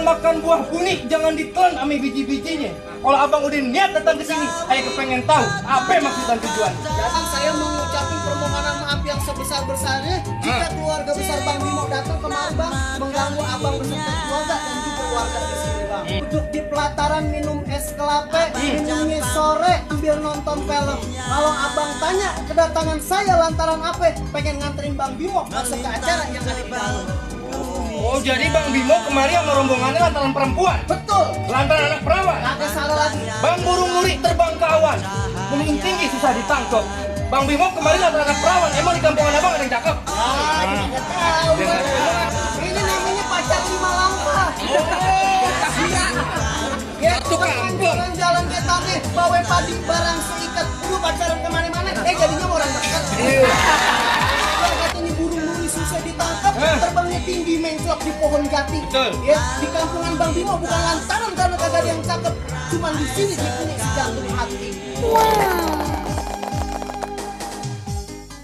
makan buah buni jangan ditelan ame biji-bijinya. Kalau abang udah niat datang ke sini, saya kepengen tahu apa maksud dan tujuan. Jadi saya mengucapkan permohonan maaf yang sebesar-besarnya jika keluarga besar Bang Bimo datang kemari Bang, mengganggu abang beserta keluarga dan juga warga di sini Bang. Duduk di pelataran minum es kelapa, minumnya sore sambil nonton film. Kalau abang tanya kedatangan saya lantaran apa, pengen nganterin Bang Bimo masuk ke acara yang ada di dalam. Oh, jadi Bang Bimo kemari sama rombongannya lantaran perempuan? Betul. Lantaran anak perawan? Agak salah lagi. Bang burung nguri terbang ke awan, gunung tinggi susah ditangkap. Bang Bimo kemarin lantaran anak perawan, emang di kampungan abang ada yang cakep? Nggak tahu. Ini namanya pacar 5 langkah. Ya, jalan-jalan ke tanah, bawa padi barang seikat, lu pacaran kemana-mana, jadinya orang dekat. Yang katanya burung nguri susah ditangkap, terbangnya tinggi menclok di pohon jati. Betul. Ya, di kampungan Bang Bimo bukan lantaran karena kagak ada yang cakep, cuman di sini dia punya si jantung hati. Wow.